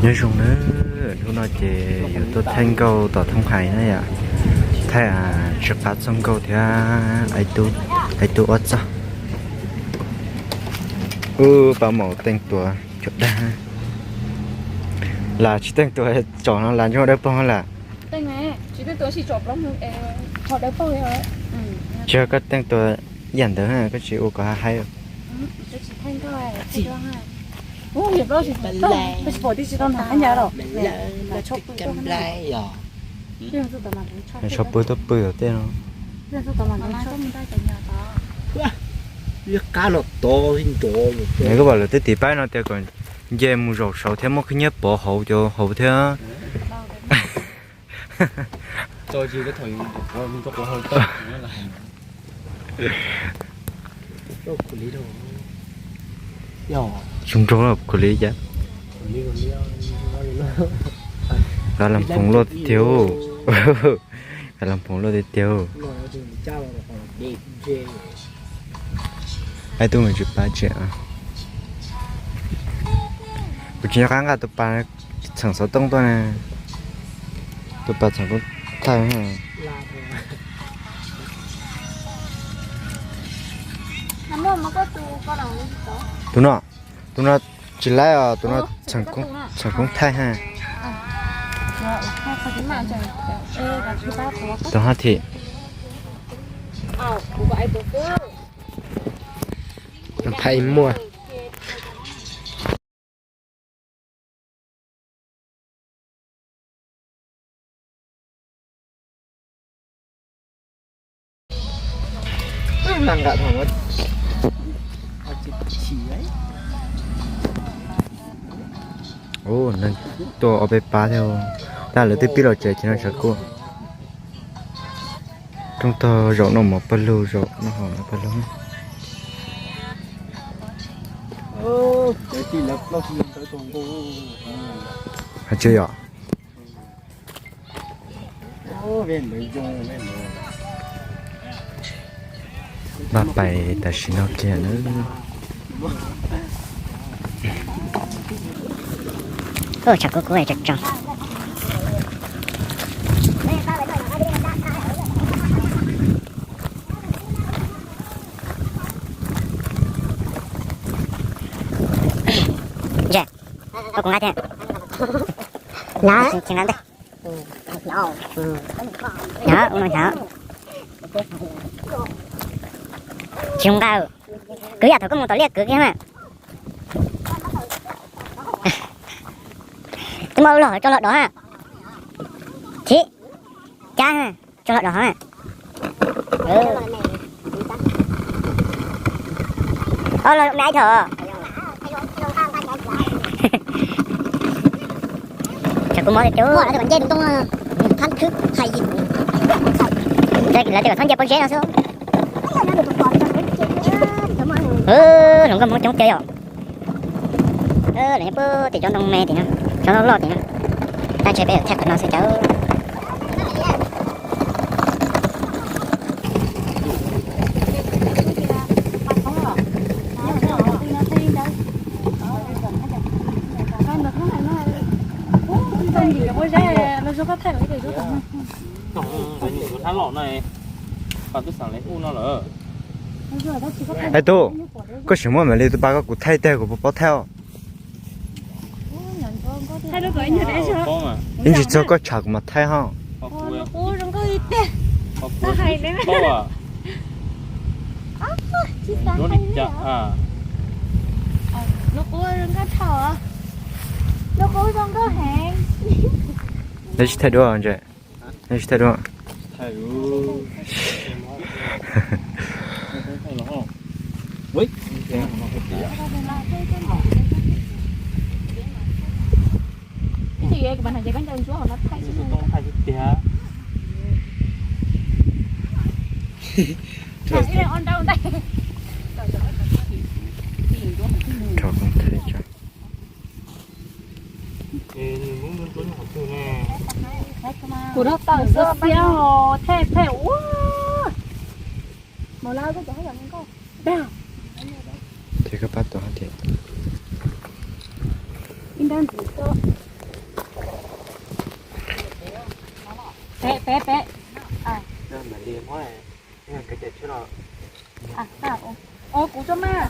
Nyob zoo nawb, hnub no ces yuav tuaj thaij nkauj tom Thoob Hais na yom. Thaij tsis qab txog nkauj thiab, ais tub ua txog. Ub, pab maum teej tuav cov dag. Lam tsis teej tuav tsom no lam ntsoog dawb paug lam. Tsis, koj teej tuav ib yam ntawd koj tsis ua kom haib haib. Tso pw tuaj pw tom tej no. Koj pom lawv twb tiv paib no tias kom nce mus zaum saud thiab muab khib nyiab pov hauv cov hauv thiab. Zoo nraug khuv li cas. Kav lam phoov luaj tiag tiag. Kav lam phoov luaj tiag tiag. Ais tub mus tsis pab tsev. Kuv tsis nco qab nqa tus pas txheem xov tooj tuaj na. Tus pas txheem koob thaij. Tus no, tus no tsis laib os, tus no txheem koob thaij ha. Tus hab thim. Phai muaj. Ub, neeg tuaj ob peb pab thiab, tab lawv twb pib los tsev ces no tshav kuj. Rooj tog zaum noj mov pawg lug, zaum noj hauv no pawg lug. Hais tsis yom. Npaj pais tam sim no kiag na. Tshav kub kub tso tso. Koj kuv nqa thiab. Tsis nqa ntej. Hnyav, ua no hnyav. Tsis zoo nqa. Kwv yam thaum koj mus tom liaj kwv kiag na. Twb muab los tso los dov ha. Chim, cab ha, tso los dov ha. Os, los me aib thaum. Tsam kuv mov tiag tiag. Lawv tias kom txhob nce pob zeb no xwb. Hluas nkauj Hmoob coob tiag yom. Lawv nyob puag tim cov ntoo me tim no, cov loj loj tim no. Tab ntshe peb yuav thaij qhov no xwb cas. Aib tub, koj sim muab mam li tus pas koj kuv thaij tag kuv puas paub thaij os. Ib ntsis txog koj tshav kuv mam thaij ho. Neb tsis thaij duab ntse, neb tsis thaij duab. Kuv rau tawm xwb, thej thej ua. Ces koj pab tus hab tias ib nrab ntxiv tuaj. Peb, peb, peb. Ua kuv tso mas.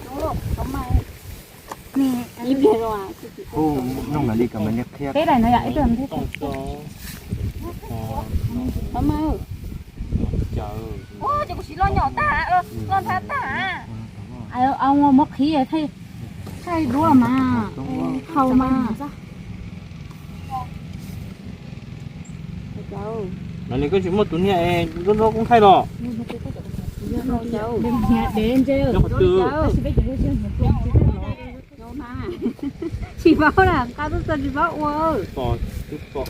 Peb daim no yom, ib tug. Ces kuv siv loj nyom tag, loj nthav tag. Muab qhib thaij duab mas, haus mas. Mas nws koj tsis muaj tus niag es nruab nruab koob thaij los? Dev ntse. Tsis paub na, nqa tuaj txog tsis paub ua. Pom, twb pom.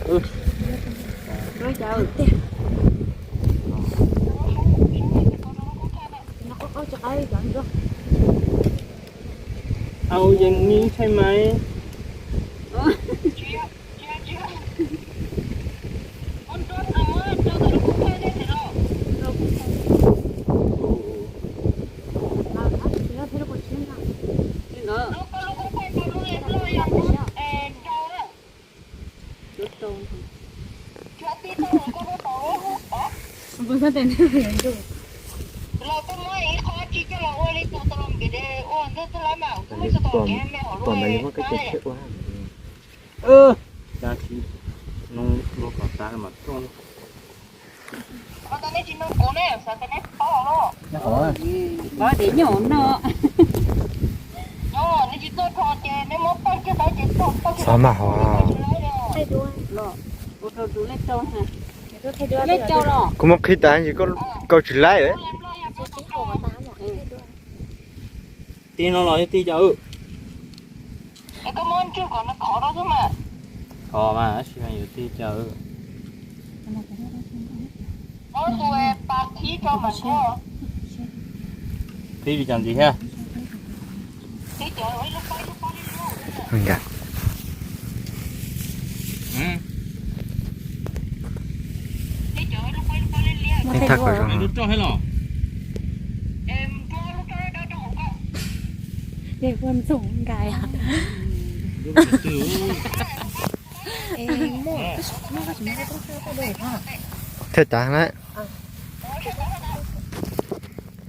Au yees ni ntshai mas. Pom mas yog muab koj cov tshiab ua. Cas tsis nug luag kom tas mas tuaj. Paub tias nyuj no. Xav mas hov. Kuv muab qhib tas es koj tsis laib. Tig no los yog tig cas? Khov mas tab sis mas yuav tig cas? Qhib li cas ntxiv thiab? Thaj kom zoo. Thaj tas na.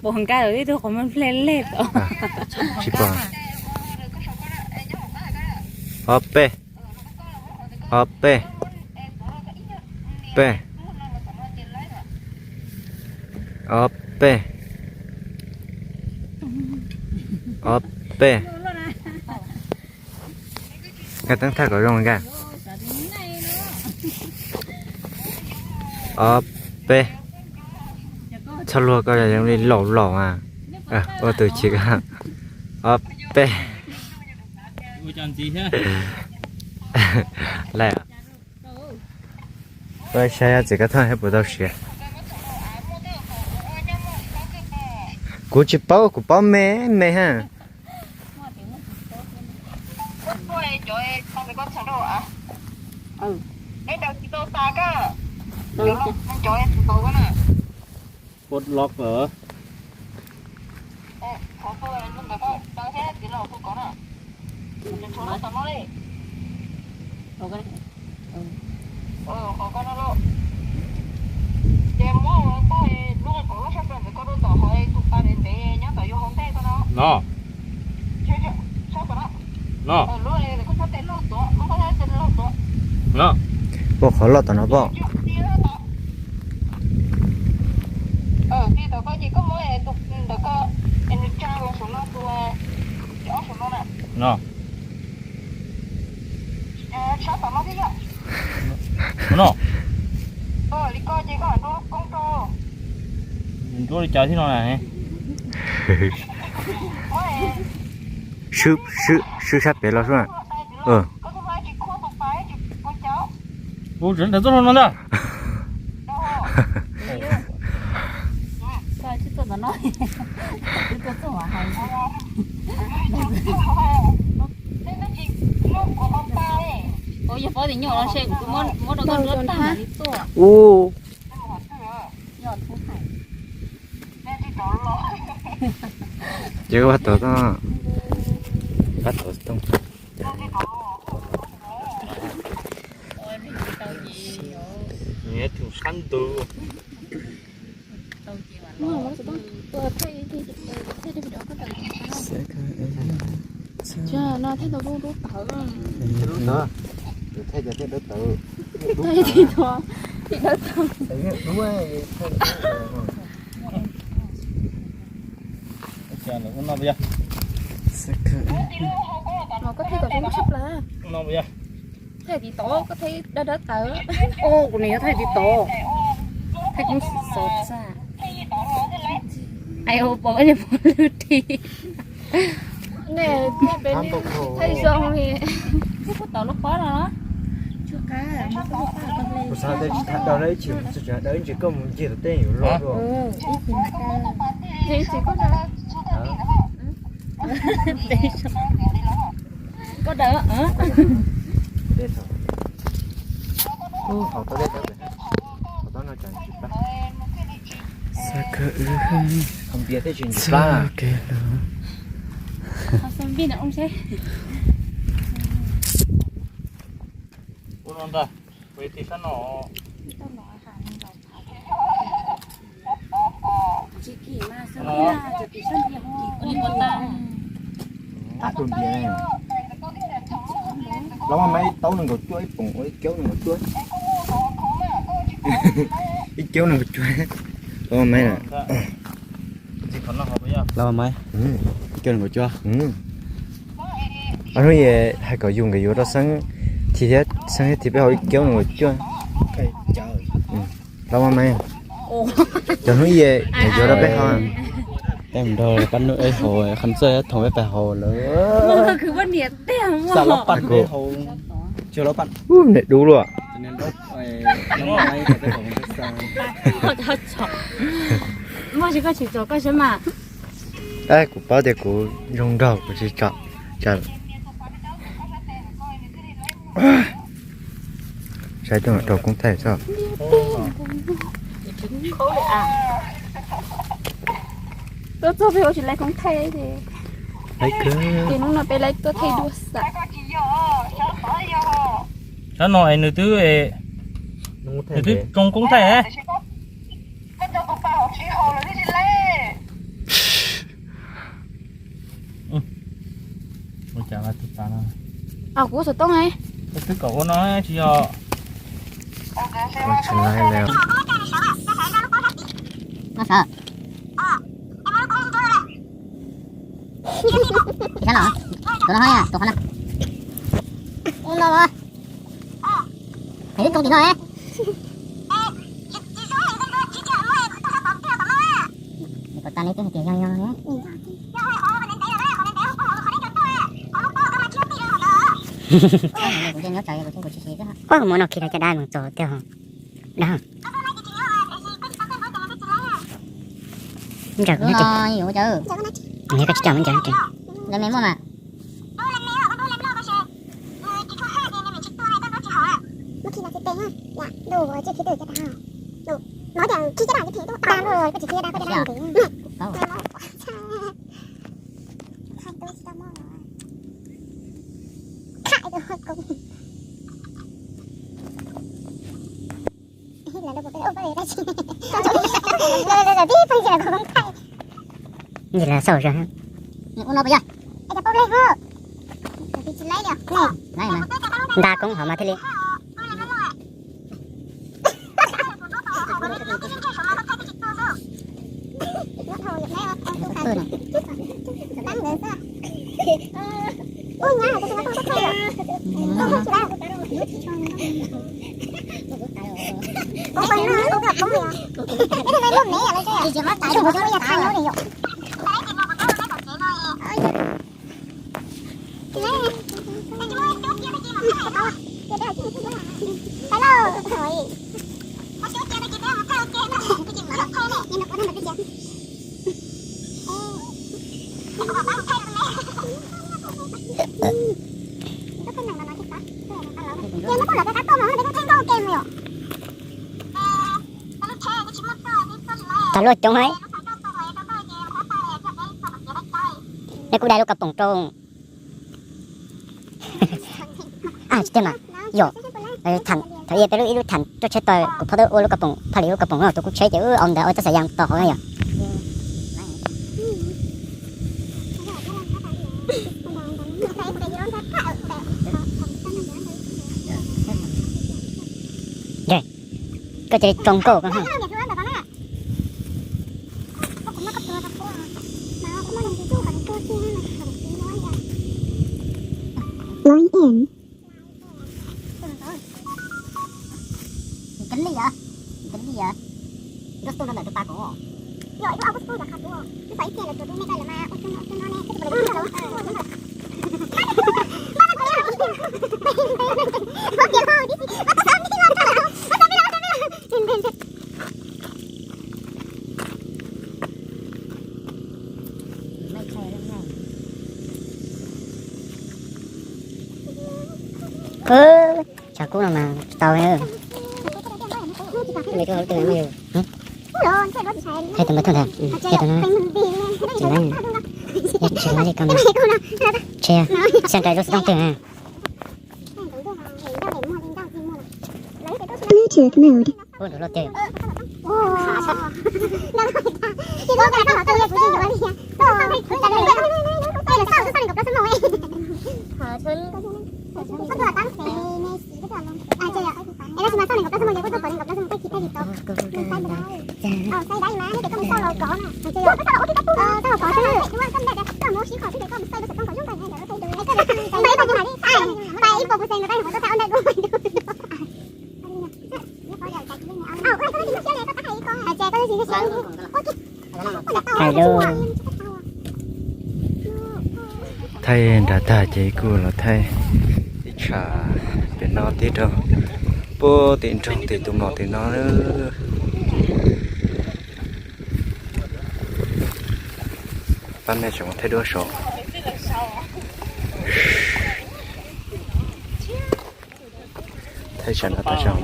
Pom nkaj lawm tib tug qhov muag ple lej tau. Tsis pom. Ob peb. Ob peb. Peb. Ob peb. Ob peb. Nkag teeb thaj kom zoo nkag. Ob peb. Txhob luag koj zoo li laus laus a. Ua tus chim koj. Ob peb. Lawm. Ua saib txiv koj thoj thiab puas tau siav. Kuv tsis paub, kuv paub me me ha. Pos lov lawm. No. No. Ua qhov loj tom no pom. No. No. Nruab li cas thiab no na. Swb, swb, swb sab pem los sub na. Ua tseem ntawm txoj hlua no ntag. Ua, ces vaj tau, vaj tau tooj. Sab ntug. No thaij tau lub lub tawv. Thaij tau thaij dawb tawv. Thaij tau thaij dawb tawv. Ua no puas yog? Los koj thaij kom zoo tshaj plaws. Ua no puas yog? Thaij tiv tov, koj thaij dawb dawb tawv. Kuv nws yuav thaij tiv tov. Thaij koob xov txaj. Ai ua pom ib li pom lwg thi. Nej peb thaij zoo li. Kuv xav tias tsis tham daws na, ib chim mus txog tsev daws ib ntsis koj mus ncig tom tej yuav loj dua. Koj daws. Hauv tau dej tawm, hauv tau no tsam tsis plab. Xav kawg wb, hauv npias thiaj tsis plab. Txoj kev hlub. Ua no ntag, kuv ti sab no. Tus ntiav ne. Los mas ib taub nees nkaum cuaj, ib poom ua ib kiaub nees nkaum cuaj. Ib kiaub nees nkaum cuaj. Los mas na. Los mas, ib kiaub nees nkaum cuaj. Hnub hais kom yus nkawd yuav rau Xeeb thiab, Xeeb thiab peb haus ib kiaub nees nkaum cuaj. Los mas, cov hnub ib yuav rau peb haus. Peb mus nrog pab nug eb haus, qhov txoj thoom peb pais haus lawm. Xav los pab eb haus, tsis los pab. Ub, niam dub luaj. Muaj tsis koj tsis tso koj seb mas. Kuv paub tias kuv zoo nraug kuv tsis tso. Saib tuaj rau koob thaij txog. Tuaj txog peb ua tsis laib koob thaij ces hnub no peb laib tuaj thaij dua xwb. Sab no es nws twb, nws twb tsoo koob thaij. Kuv xov tooj twb kom ua no tsis yog. Tsis laib li. Tus no, tus qhov no. Tus no. Thầy Đức Công thì thôi. Còn ta lấy cái hạt tiền nhau nhau nhé. Ơ, món no khi là cho đai mừng tổ tiêu hả? Đó. Ntsawm kuv no ces nyias koj tsis coj ntsawg ces. Lawv me muaj mas. Ntawm no xauj zog. Nws ua no puas yog? Nta koob hauv mas thiaj li. Tag luaj coob heev. Nej kuj dai lub kab poom rau. Tsis tiag mas, yog tham Thaum ib peb lub ib lub tham tuaj tsheb tau, kuv phob twb ua lub ko poom, phaj li lub ko poom no tus kuj tsheb ces wb au ntawd ua txoj xav yas tau hauv na yom. Koj cia li tsoo nkauj koj ha. Line in. Kali yom, kali yom. Koj tub no ntawm tus pas kuv. Yog ib lub au koj tub yom qhov tus. Tus pas ib tiag lawm tus tus me koj lawm mas ua tus no ua tus no ne. Tshav kub no mas tsis tau. Thaij tus npawg Thoj ntag, thaij tus no, tsis laib, tsis laib li ko mas. Tshe, xia nrais zoo xov tooj twg na. Bluetooth mode. Ua nrov loj tiag. Hello. Thaij nram tag ces kuj los thaij ib tsham pem no tib rau puag tim nroog tim tus mos tim no. Pab nej tseem mus thaij duab saud. Thaij sam no tag zog.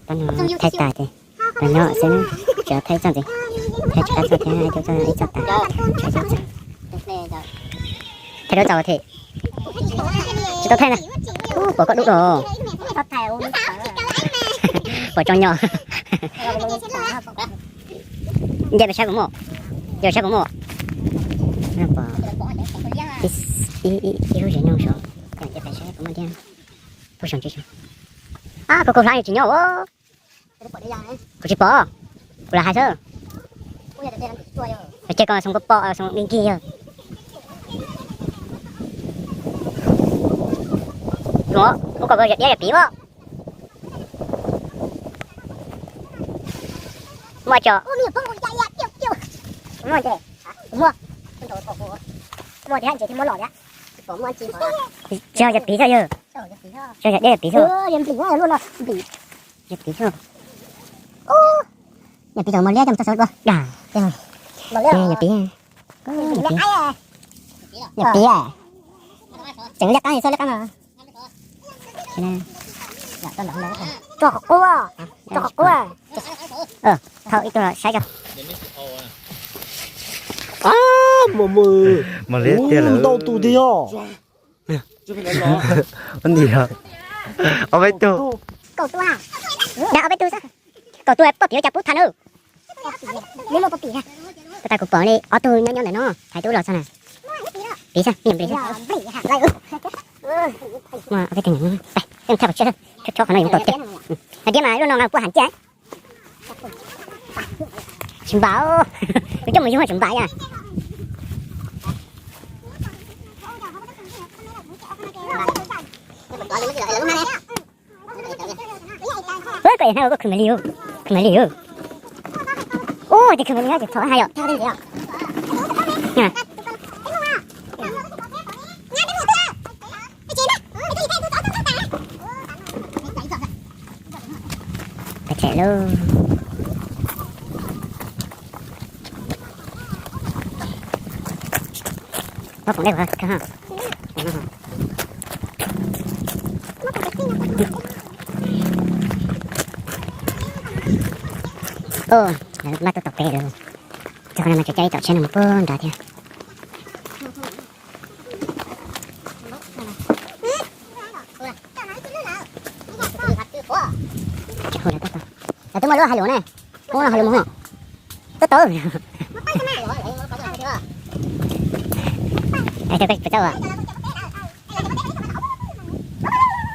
Thaij tas ces tau nyob xwb na, tsuas thaij txoj ntxiv, thaij tsis qab txoj thiab, ib txoj tas, thaij duab txaus thiab. Tsis tau thaij na. Ub, pom koj dub dua. Pom tsoos nyo. Nce pes saib puas muaj, nce pes saib puas muaj. Pom ib lub zes nyoog saud, nce pes saib puas muaj thiab. Puag saum tsis, kuv kaus hlab tsis nyob. Kuv tsis pom, kuv lam hais xwb. Ces koj xoo koj pom xoo nkig nkig yog. Ub, koj yog diab yog piv os. Muaj tso. Muaj, muaj thiab, ntses thiab muab los thiab. Tsis yog, yog piv xwb yog. Tsis yog diab yog piv xwb. Yog piv xwb. Yog piv tau mos liab coj mus txog saud dua. Yog piv, yog piv, yog piv. Tseem liab qab xwb, liab qab no. Tso qhov qub, tso qhov qub. Thauj ib tug los saib tso. Mos liab tiag lawm. Ntau tus tiag yog. Ua ntsis os. Ob peb tug. Dag ob peb tug xwb. Kaum tus poj piv cas pub tha na. Ua tas kuv pom li ob tug nyob nyob ntawm no, hais tub los txog na. Piv xwb, me nyuam nplis xwb. Muaj ob peb tug nyuam, thauj qhov no yuav tau tiag. Hais tias mas lub no puaj ham ciaj. Tsis npam, kuv coj mus yug tsis npam yom. Koj es na, koj khwv me li, khwv me li. Ub, ces khwv me li ces thov hais yom. Pais tsev lauj. Ob poom dej ha. Oj, lawv npaj tuaj tom pem lawm. Txog qhov no mas tseem coj ib tom tsheb no mus puag nrad thiab. Lawv twb muaj lub hais lus ne. Ub, no hais lus mus. Tuaj tau.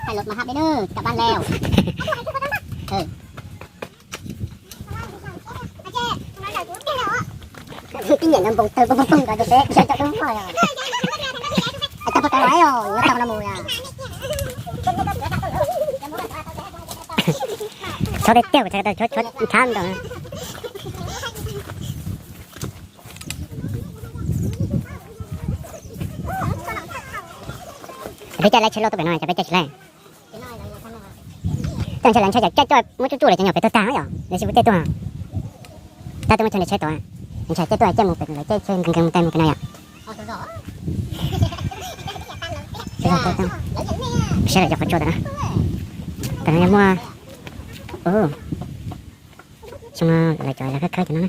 Hais lus mas hab deb nws cov pab leo. Tib nyiam no npoo tawg poob poob poob nrad ces peb coj dub hais tag pog tau los os, yuav tau no mus. Txhob tiag tiag, txhob txhob txhob nthab nrad. Peb caij laib tsheb loj tuaj pem no, cas peb caij tsis laib? Tej ntshai lawv ntshai cov caij coj muab tsuj tsuj lawv cov nyuam pem tuag tag yom, lawv tsis pub caij tuaj. Tab twb muaj chaw nres tsheb tod, ntshai caij tuaj caij mus pem lawv caij tsheb nkees nkees mus taij mus pem no yom. Saib lawv cov qhov tsua ntawm no. Tam no yog muaj, xyoo no lawv cov lawv khawb khawb cov no na.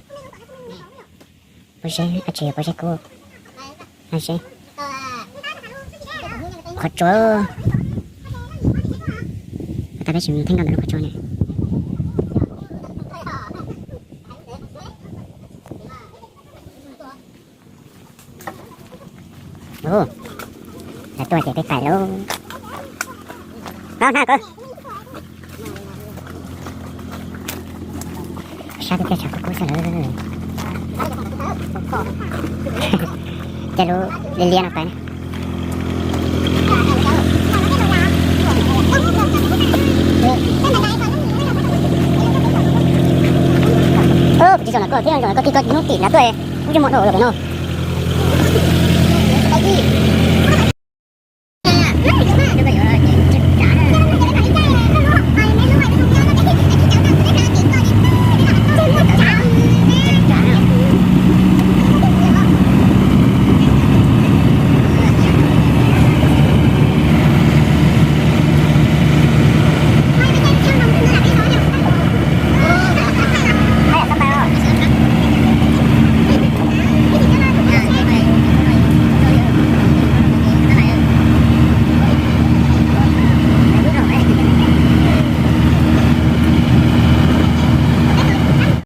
Pob zeb, dab tsi pob zeb kub. Qhov tsua. Tag peb sim theej nkaus ntawm lub qhov tsua ne. Lawv tuaj ces peb pais lauj. No na kawg. Sab tiag tiag, tshav kub kub xwb lawm. Caij lub liab liab no pais. Kuv tsis zoo na koj thiab, zoo na koj tig koj hnub tim nrad tuaj, kuv tsis muaj dua pem no.